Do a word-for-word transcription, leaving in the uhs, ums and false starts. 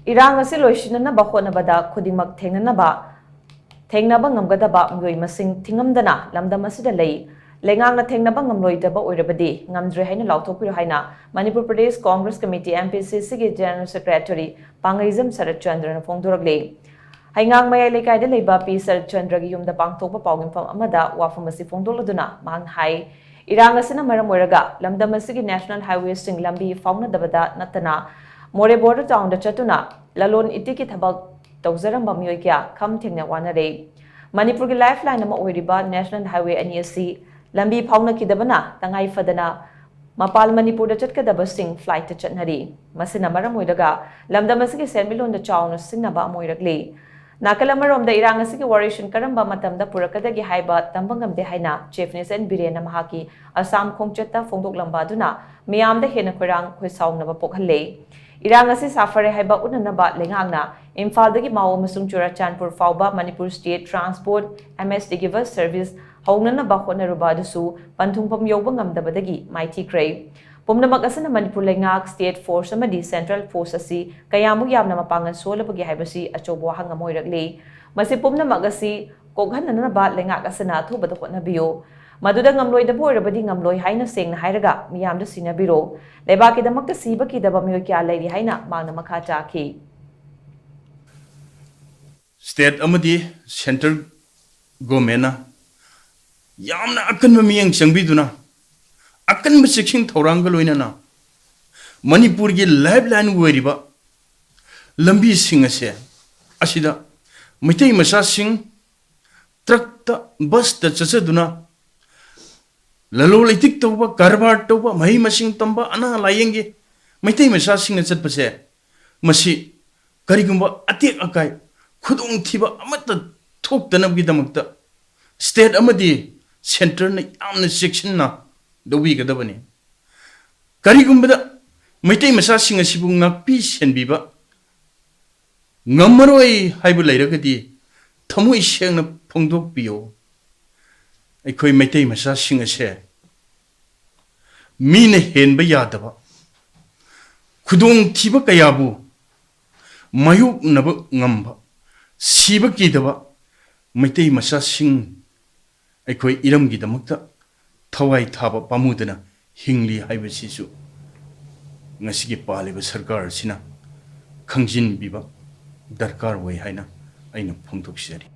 ꯏꯔꯥꯡ ꯑꯁꯤ ꯂꯣꯏꯁꯤꯟꯅꯅꯕ ꯍꯣꯠꯅꯕꯗ ꯈꯨꯗꯤꯡꯃꯛ ꯊꯦꯡꯅꯅꯕ, ꯊꯦꯡꯅꯕ ꯉꯝꯒꯗꯕ ꯃꯤꯑꯣꯏ ꯃꯁꯤꯡ ꯊꯤꯡꯉꯝꯗꯅ ꯂꯝꯗꯝ ꯑꯁꯤꯗ ꯂꯩ꯫ ꯂꯩꯉꯥꯛꯅ ꯊꯦꯡꯅꯕ ꯉꯝꯂꯣꯏꯗꯕ ꯑꯣꯏꯔꯕꯗꯤ ꯉꯝꯗ꯭ꯔꯦ ꯍꯥꯏꯅ ꯂꯥꯎꯊꯣꯛꯄꯤꯔꯣ ꯍꯥꯏꯅ ꯃꯅꯤꯄꯨꯔ ꯄ꯭ꯔꯗꯦꯁ ꯀꯣꯡꯒ꯭ꯔꯦꯁ ꯀꯃꯤꯇꯤ, MPCC, ꯒꯤ ꯖꯦꯅꯔꯦꯜ ꯁꯦꯀ꯭ꯔꯦꯇꯔꯤ ꯄꯥꯡꯒꯩꯖꯝ ꯁꯔꯠ ꯆꯟꯗ꯭ꯔꯅ ꯐꯣꯡꯗꯣꯔꯛꯂꯤ꯫ ꯍꯩꯉꯥꯡ ꯃꯌꯥꯏ ꯂꯩꯀꯥꯏꯗ ꯂꯩꯕ ꯄꯤ ꯁꯔꯠ ꯆꯟꯗ꯭ꯔꯒꯤ ꯌꯨꯝꯗ ꯄꯥꯡꯊꯣꯛꯄ ꯄꯥꯎꯗꯝꯐꯝ ꯑꯃꯗ ꯋꯥꯐꯝ ꯑꯁꯤ ꯐꯣꯡꯗꯣꯛꯂꯗꯨꯅ ꯃꯍꯥꯛꯅ ꯍꯥꯏ, ꯏꯔꯥꯡ ꯑꯁꯤꯅ ꯃꯔꯝ ꯑꯣꯏꯔꯒ ꯂꯝꯗꯝ ꯑꯁꯤꯒꯤ ꯅꯦꯁꯅꯦꯜ ꯍꯥꯏꯋꯦꯁꯤꯡ ꯂꯝꯕꯤ ꯐꯥꯎꯅꯗꯕꯗ ꯅꯠꯇꯅ ꯃꯣꯔꯦ ꯕꯣꯔꯗꯔ ꯇꯥꯎꯟꯗ ꯆꯠꯇꯨꯅ ꯂꯂꯣꯟ ꯏꯇꯤꯛꯀꯤ ꯊꯕꯛ ꯇꯧꯖꯔꯝꯕ ꯃꯤꯑꯣꯏ ꯀꯌꯥ ꯈꯝ ꯊꯦꯡꯅ ꯋꯥꯅꯔꯦ꯫ ꯃꯅꯤꯄꯨꯔꯒꯤ ꯂꯥꯏꯐ ꯂꯥꯏꯟ ꯑꯃ ꯑꯣꯏꯔꯤꯕ ꯅꯦꯁꯅꯦꯜ ꯍꯥꯏꯋꯦ ꯑꯅꯤ ꯑꯁꯤ ꯂꯝꯕꯤ ꯐꯥꯎꯅꯈꯤꯗꯕꯅ ꯇꯉꯥꯏ ꯐꯗꯅ ꯃꯄꯥꯟ ꯃꯅꯤꯄꯨꯔꯗ ꯆꯠꯀꯗꯕꯁꯤꯡ ꯐ꯭ꯂꯥꯏꯠꯇ ꯆꯠꯅꯔꯤ꯫ ꯃꯁꯤꯅ ꯃꯔꯝ ꯑꯣꯏꯔꯒ ꯂꯝꯗꯝ ꯑꯁꯤꯒꯤ ꯁꯦꯟꯃꯤꯠꯂꯣꯟꯗ ꯆꯥꯎꯅ ꯁꯤꯡꯅꯕ ꯑꯃ ꯑꯣꯏꯔꯛꯂꯤ꯫ ꯅꯥꯀꯜ ꯑꯃꯔꯣꯝꯗ ꯏꯔꯥꯡ ꯑꯁꯤꯒꯤ ꯋꯥꯔꯤꯁꯤꯟ ꯀꯔꯝꯕ ꯃꯇꯝꯗ ꯄꯨꯔꯛꯀꯗꯒꯦ ꯍꯥꯏꯕ ꯇꯝꯕ ꯉꯝꯗꯦ ꯍꯥꯏꯅ ꯆꯤꯐ ꯅꯤꯁꯟ ꯕꯤꯔꯦꯟꯅ ꯃꯍꯥꯛꯀꯤ ꯑꯁꯥꯝ ꯈꯣꯡꯆꯠꯇ ꯐꯣꯡꯗꯣꯛꯂꯝꯕ ꯑꯗꯨꯅ ꯃꯤꯌꯥꯝꯗ ꯍꯦꯟꯅ ꯈꯣꯏꯔꯥꯡ ꯈꯣꯏꯁꯥꯎꯅꯕ ꯄꯣꯛꯍꯜꯂꯦ꯫ ꯏꯔꯥꯡ ꯑꯁꯤ ꯁꯥꯐꯔꯦ ꯍꯥꯏꯕ ꯎꯠꯅꯅꯕ ꯂꯩꯉꯥꯛꯅ ꯏꯝꯐꯥꯜꯗꯒꯤ ꯃꯥꯎ ꯑꯃꯁꯨꯡ ꯆꯨꯔꯥꯆꯥꯟꯄꯨꯔ ꯐꯥꯎꯕ ꯃꯅꯤꯄꯨꯔ ꯁ꯭ꯇꯦꯠ ꯇ꯭ꯔꯥꯟꯁꯄꯣꯔꯠ, MSTꯒꯤ ꯕꯁ ꯁꯔꯚꯤꯁ ꯍꯧꯅꯅꯕ ꯍꯣꯠꯅꯔꯨꯕ ꯑꯗꯨꯁꯨ ꯄꯟꯊꯨꯡꯐꯝ ꯌꯧꯕ ꯉꯝꯗꯕꯗꯒꯤ ꯃꯥꯏꯊꯤꯈ꯭ꯔꯦ꯫ ꯄꯨꯝꯅꯃꯛ ꯑꯁꯤꯅ ꯃꯅꯤꯄꯨꯔ ꯂꯩꯉꯥꯛ, ꯁ꯭ꯇꯦꯠ ꯐꯣꯔꯁ ꯑꯃꯗꯤ ꯁꯦꯟꯇ꯭ꯔꯦꯜ ꯐꯣꯔꯁ ꯑꯁꯤ ꯀꯌꯥꯃꯨꯛ ꯌꯥꯝꯅ ꯃꯄꯥꯡꯒꯜ ꯁꯣꯜꯂꯕꯒꯦ ꯍꯥꯏꯕꯁꯤ ꯑꯆꯧꯕ ꯋꯥꯍꯪ ꯑꯃ ꯑꯣꯏꯔꯛꯂꯤ꯫ ꯃꯁꯤ ꯄꯨꯝꯅꯃꯛ ꯑꯁꯤ ꯀꯣꯛꯍꯟꯅꯅꯕ ꯂꯩꯉꯥꯛ ꯑꯁꯤꯅ ꯑꯊꯨꯕꯗ ꯍꯣꯠꯅꯕꯤꯌꯨ꯫ ꯃꯗꯨꯗ ꯉꯝꯂꯣꯏꯗꯕ ꯑꯣꯏꯔꯕꯗꯤ ꯉꯝꯂꯣꯏ ꯍꯥꯏꯅ ꯁꯦꯡꯅ ꯍꯥꯏꯔꯒ ꯃꯤꯌꯥꯝꯗ ꯁꯤꯟꯅꯕꯤꯔꯣ꯫ ꯂꯩꯕꯥꯛꯀꯤꯗꯃꯛꯇ ꯁꯤꯕ ꯀꯤꯗꯕ ꯃꯤꯑꯣꯏ ꯀꯌꯥ ꯂꯩꯔꯤ ꯍꯥꯏꯅ ꯃꯍꯥꯛꯅ ꯃꯈꯥ ꯇꯥꯈꯤ꯫ ꯁ꯭ꯇꯦꯠ ꯑꯃꯗꯤ ꯁꯦꯟꯇ꯭ꯔꯦꯜ ꯒꯣꯔꯃꯦꯟꯅ ꯌꯥꯝꯅ ꯑꯀꯟꯕ ꯃꯤꯠꯌꯦꯡ ꯆꯪꯕꯤꯗꯨꯅ ꯑꯀꯟꯕ ꯆꯦꯛꯁꯤꯟ ꯊꯧꯔꯥꯡꯒ ꯂꯣꯏꯅꯅ ꯃꯅꯤꯄꯨꯔꯒꯤ ꯂꯥꯏꯐ ꯂꯥꯏꯟ ꯑꯣꯏꯔꯤꯕ ꯂꯝꯕꯤꯁꯤꯡ ꯑꯁꯦ, ꯑꯁꯤꯗ ꯃꯩꯇꯩ ꯃꯆꯥꯁꯤꯡ ꯇ꯭ꯔꯛꯇ, ꯕꯁꯇ ꯆꯠꯆꯗꯨꯅ ꯂꯂꯣꯟ ꯏꯇꯤꯛ ꯇꯧꯕ, ꯀꯔꯕꯥꯔ ꯇꯧꯕ, ꯃꯍꯩ ꯃꯁꯤꯡ ꯇꯝꯕ, ꯑꯅꯥ ꯂꯥꯌꯦꯡꯒꯤ ꯃꯩꯇꯩ ꯃꯆꯥꯁꯤꯡꯅ ꯆꯠꯄꯁꯦ, ꯃꯁꯤ ꯀꯔꯤꯒꯨꯝꯕ ꯑꯇꯦꯛ ꯑꯀꯥꯏ, ꯈꯨꯗꯣꯡꯊꯤꯕ ꯑꯃꯠꯇ ꯊꯣꯛꯇꯅꯕꯒꯤꯗꯃꯛꯇ ꯁ꯭ꯇꯦꯠ ꯑꯃꯗꯤ ꯁꯦꯟꯇꯔꯅ ꯌꯥꯝꯅ ꯆꯦꯛꯁꯤꯟꯅ ꯂꯧꯕꯤꯒꯗꯕꯅꯤ꯫ ꯀꯔꯤꯒꯨꯝꯕꯗ ꯃꯩꯇꯩ ꯃꯆꯥꯁꯤꯡ ꯑꯁꯤꯕꯨ ꯉꯥꯛꯄꯤ ꯁꯦꯟꯕꯤꯕ ꯉꯝꯃꯔꯣꯏ ꯍꯥꯏꯕ ꯂꯩꯔꯒꯗꯤ ꯊꯃꯣꯏ ꯁꯦꯡꯅ ꯐꯣꯡꯗꯣꯛꯄꯤꯌꯨ꯫ ꯑꯩꯈꯣꯏ ꯃꯩꯇꯩ ꯃꯆꯥꯁꯤꯡ ꯑꯁꯦ ꯃꯤꯅ ꯍꯦꯟꯕ ꯌꯥꯗꯕ ꯈꯨꯗꯣꯡꯊꯤꯕ ꯀꯌꯥꯕꯨ ꯃꯥꯌꯣꯛꯅꯕ ꯉꯝꯕ, ꯁꯤꯕ ꯀꯤꯗꯕ ꯃꯩꯇꯩ ꯃꯆꯥꯁꯤꯡ ꯑꯩꯈꯣꯏ ꯏꯔꯝꯒꯤꯗꯃꯛꯇ ꯊꯋꯥꯏ ꯊꯥꯕ ꯄꯥꯝꯃꯨꯗꯅ ꯍꯤꯡꯂꯤ ꯍꯥꯏꯕꯁꯤꯁꯨ ꯉꯁꯤꯒꯤ ꯄꯥꯜꯂꯤꯕ ꯁꯔꯀꯥꯔ ꯑꯁꯤꯅ ꯈꯪꯖꯤꯟꯕꯤꯕ ꯗꯔꯀꯥꯔ ꯑꯣꯏ ꯍꯥꯏꯅ ꯑꯩꯅ ꯐꯣꯡꯗꯣꯛꯆꯔꯤ꯫